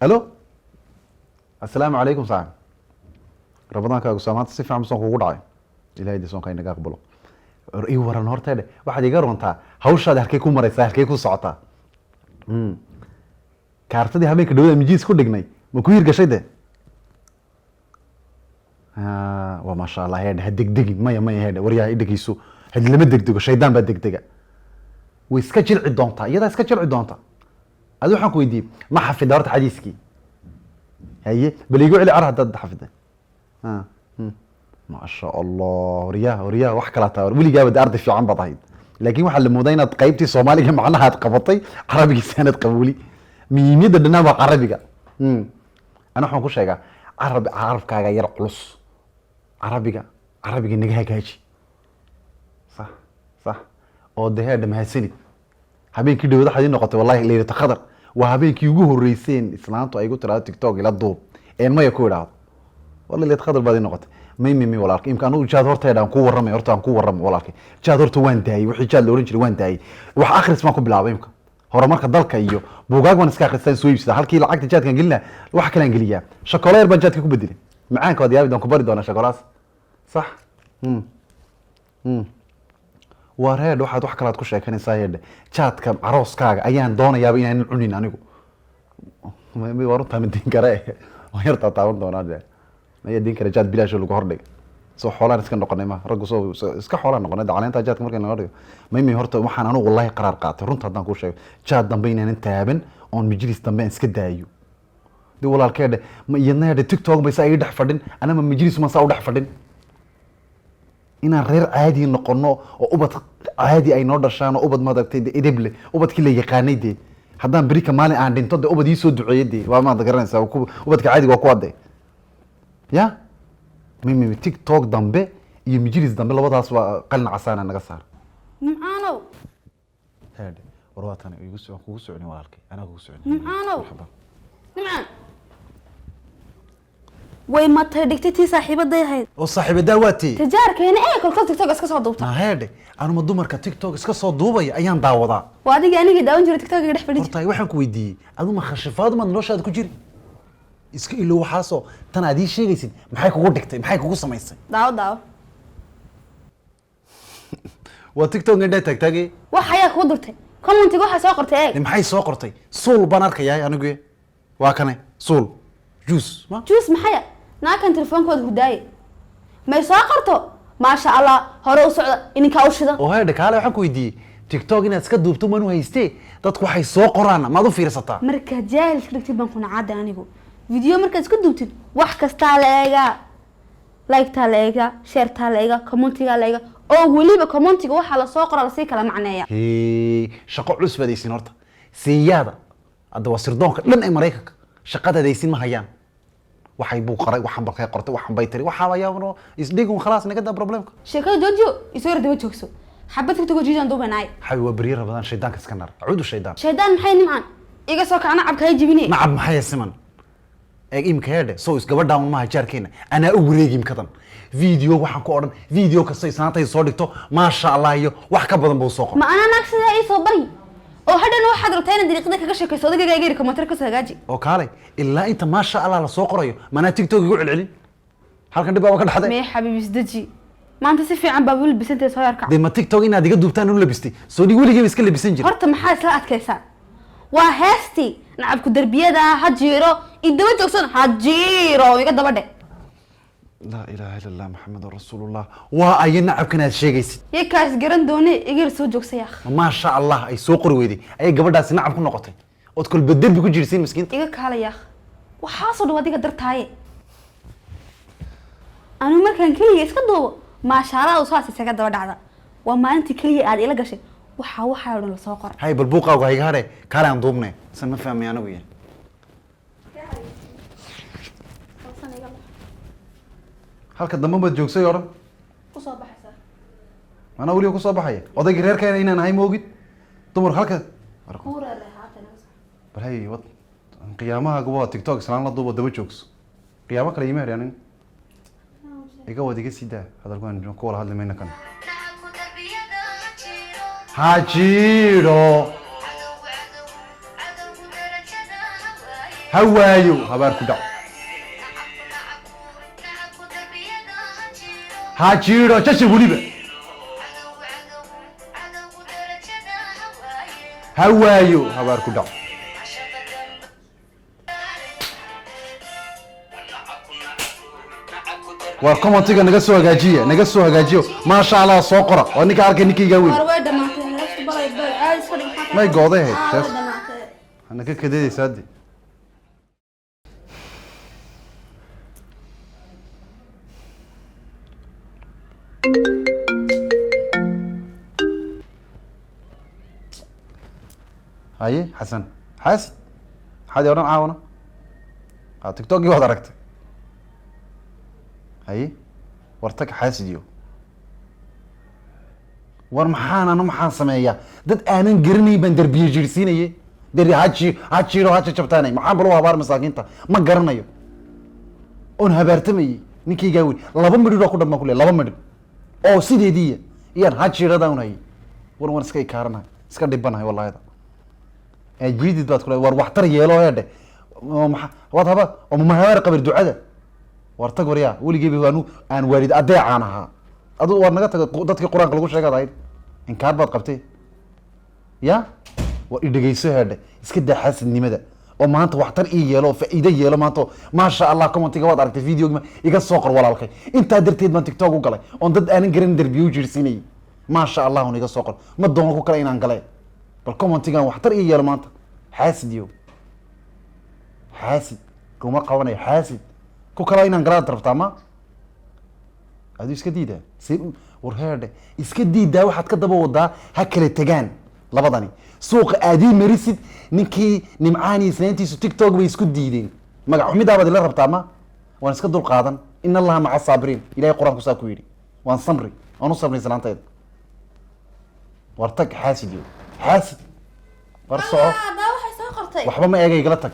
Alo, assalaamu calaykum saaxib. Ramadaankaagu saamaanta si fiican soonka ugu dhacay. Ilahay dee soonka inaga aqbalo. Ii waran horteedhe, waxaad iga runtaa hawshaadi halkay ku maraysaa, halkay ku socotaa? Kaartadii habeenka dhawada mijiis ku dhignay ma ku hirgashay de? Waa maasha Allah. Heedhe, ha degdegin. Maya, maya, heedhe, waryaha i dhegeyso. Had lama degdego, shaydaan baa degdega. Way iska jilci doontaa, iyadaa iska jilci doonta. Adi waxaan ku weydiiyey, ma xafida horta xadiiskii? Haye, bal iigu celi car haddaad xafiday. Maasha Allah, waryaha, waryaha, wax kalaa taa. Weligaaba de arday fiican baad ahayd, laakiin waxaa la moodaa inaad qaybtii Soomaaliga macnaha aad qabatay, carabigiisa inaad qaba weli. Muhiimiyadda dhanaan waa carabiga. Ana waxaan ku sheegaa carab, carabkaaga yar culus. Carabiga, carabiga naga hagaaji. Sax, sax. Oo de heedha, mahadsanid. Habeenkii dhawad waxaad ii noqotay wallahi Laylata Khadar. Waa habeenkii ugu horreyseen islaantu ay igu tiraahdo TikTok ila duub een maya ku idhaahdo. Wallahi Laylata Khadar baad ii noqotay. May, may, may, walaalka, imka anugu jaad horteeda aan ku warramay, horta aan ku warramo walaalkay. Jaad horta waan daayey, wixii jaad la oran jiray waan daayey. Wax akhris baan ku bilaabay imka, horumarka dalka iyo buugaag baan iska akhristaan, soo iibsada. Halkii lacagta jaadkan gelina wax kalaan geliyaa. Shakoola yar baan jaadka ku bedelay. Macaanka waad yaabi doon, ku bari doonaa shakolaas. Sax. Waa reedh, waxaad wax kalaad ku sheekanaysaa. Yeedhe, jaadka carooskaaga ayaan doonayaaba inaanan cunin anigu. Waa runtaa, ma diin kare, waan yartaa taaban doonaa de. Maya diin kare jaad bilaash oo lagu hordhigay. Soo xoolaan iska noqonay ma raggu, soo iska xoolaan noqonay de caleenta jaadka marka naga dhigo. May, horta waxaan anigu wallahi qaraar qaatay, runta haddaan kuu sheego, jaad dambe inaanan taaban oon majlis dambe aan iska daayo de walaalkeedhe. Ma iyadna hedhe, TikTok bay saa ii dhex fadhin, anama majlis ma saa u dhex fadhin. Inaan reer caadi noqono oo ubad caadi ay noo dhashaan oo ubad maaragtay de edeb leh, ubadkii la yaqaanay dee. Haddaan berika maalin aan dhinto de ubad ii soo duceeye dee, waa maad garanaysaa ubadka caadiga waa kuwa de. Ya mi TikTok dambe iyo majlis dambe labadaas waa qalin casaana naga saar. Nimcaanow. Heedhe, war waa tan igu soo kugu soconi walaalkay, anaa kugu soconi. Nimcaanow. Marxaba. Nimcaan, way matay dhigtay tii saaxiibaday ahayd. Oo saaxiibadaa waa tii? Tijaarkeena ee kolkol TikTok iska soo duubta. Heedhe, anuma dumarka TikTok iska soo duubaya ayaan daawadaa. Waa adigii anigii daawan jiray, TikTok dhex fadhi jiray. Horta waxaan ku weydiiyey, aduma khashifaad maad noloshaada ku jiri? Iska ilow waxaasoo tan aad ii sheegaysid. Maxay kugu dhigtay? Maxay kugu samaysay? Daawo, daawo. Waa TikTok indhaa taagtaagay. Wax ayaa kugu durtay, commentiga waxaa soo qortay eeg. Maxay soo qortay? Suul baan arkayaa anigu, waa kane suul juice ma Juice maxaya? Naakan telefoonkooda hurdaaye may soo qorto. Maasha Allah, hore u socda, ininkaa u shidan. Oo heedhe, kaale, waxaan ku weydiiyey, TikTok inaad iska duubto manu haystee, dadku waxay soo qoraan maad u fiirsataa? Markaad jaahil iska dhigtid baan ku nacaada anigu. Video markaad iska duubtid wax kastaa la eegaa, like-taa la eegaa, share-taa la eegaa, commentigaa la eegaa, oo weliba commentiga waxaa lasoo qoraa lasii kala macneeya. Hee, shaqo culus baad haysin horta. Siiyaada hadda waa sirdoonka dhan ee Maraykanka. Shaqadaad haysin ma hayaan. Waxay buu qoray, waxaan balkay qortay, waxaan bay tiri, waxaaba yaabno isdhigun. Khalaas, naga daa problemka. Sheekada joojiyo, isoo yar daba joogso. Xabad TikTok jiidaan duubanaay. Xabi, waa beryo Rabadaan, shaydaanka iska nar, acuudu shaydaan. Shaydaan maxay? Nimcaan, iga soo kacna, cabka jibine. Nacab maxay siman? Eeg imika heedhe, soo isgabadhaan maaha jaarkeena, anaa u wareegi imkadan. Video waxaan ku odhan, video kasta islaantay soo dhigto maasha Allah iyo wax ka badan buu soo qoray. Ma anaa naag sidaa ii soo bari oo hadhana waxaad rabtaa inaad dariiqada kaga sheekayso odagayga geri komentar kasoo hagaaji. Oo kaalay, ilaa inta maasha Allah la soo qorayo manaa TikTok igu celcelin? Halkan dhib baaba ka dhaxday. Mee xabiib, isdeji. Maanta si fiican baa weli bisantay, soo yarkac. Dee ma TikTok inaad iga duubtaan u labistay? Soo dhig, weligeyba iska labisan jira. Horta maxaa isla adkaysaa? Waa heestii nacabku derbiyada ha jiiro, idaba joogsan, ha jiiro, iga daba dhe. Laa ilaaha illa Allah, Maxamedun rasuulullah. Waa ayo nacabkan aad sheegaysid? Yay kaas garan doone, igar soo joogsa yaakh. Maasha Allah ay soo qori weyday ayay gabadhaasi nacab ku noqotay ood kolba derbi ku jirsiin miskiinta. Iga kaala yaakh, waxaasoo dhan adiga dartaaye. Anigu markaan keliya iska duubo maashaalada saas isaga daba dhacda. Waa maalintii keliya aad ila gashay waxaa oo dhan lasoo qoray. Hay, bal buuqaagu hayga hadhe, kaale aan duubne. San ma fahmay anigu yahay. Halka dambe maad joogsay oo dhan. Kusoo baxaysaa. Manaa weliba kusoo baxaya odaygii reerkeena inaan ahay moogid dumarka halka. Bal hay, wad qiyaamahaaga waa TikTok islaan la duubo, daba joogso. Qiyaamo kale ima hadhi aniga. Iga wad, iga sii daa hadalku, aan ku wada hadli mayna kan. Ha jiidho. Ha waayo habaar ku dhac. Ha jiidho jajab weliba. Ha waayo habaar ku dhac. War commentiga naga soo hagaajiya, naga soo hagaajiyo. Maasha Allah soo qora. Waa ninka arkay ninkaygaa weyn. War way dhamaatay heestu, balay bay caadi iska dhig, maxaa? May gooday ahayd, Ah, hees. way dhamaatay. Hana ka kadeedaysaa hadde. Haye Xasan xaasid, maxaad i odhan caawana? A TikTokii waad aragtay. Haye, war tag xaasidiyo. War maxaan anu, maxaan sameeyaa? Dad aanan garanayn baan derbiye jiirsiinaye. Derbi ha ji ha jiiro, ha jajabtaanay. Maxaan bal u habaar masaakiinta? Ma garanayo oon habaartamayey. Ninkaygaa weyn laba midhidh oo ku dhan baan ku leeyahay, laba midhidh oo sideediiya iyaan ha jiiradaa un hayay. War waan iska ikaaranahay, iska dhibanahay wallahida. Jiidid baad ku leedahay. War waxtar yeelo heedhe. Oo waad haba oo ma habaar qabir ducada. War tag waryaa, weligeyba waanu aan waalid adeecaan ahaa. Adu waad naga tagay, dadkii Qur-aanka lagu sheegaad ahayd. Inkaar baad qabtay. Ya war idhegeyso heedhe, iska daa xaasidnimada oo maanta waxtar ii yeelo oo faa'iido yeelo maanta oo maasha Allah commentiga waad aragtay, videoga iga soo qor walaalkay. Intaa darteed baan TikTok u galay oon dad aanan garan derbiye u jiirsiinayay. Maasha Allah un iga soo qor. Ma doono ku kale inaan galay. Bal commentigan waxtar ii yeelo maanta. Xaasid yo, xaasid kuma qabanayo. Xaasid ku kala inaan galaad rabtaa ma aduu iska diidaa si. War heedhe, iska diidaa. Waxaad ka daba wadaa ha kala tegaan labadani. Suuqa aadii marisid ninkii Nimcaani islaantiisu TikTok bay isku diideen. Magac xumidaabaad ila rabtaa ma? Waan iska dul qaadan. In Allaha maca saabiriin, Ilahay Qur-aanku saa ku yidhi. Waan samri, waan u samri islaantayda. War tag xaasid yo, xaasid, war soco. Daa waxay soo qortay. Waxba ma eega, igala tag.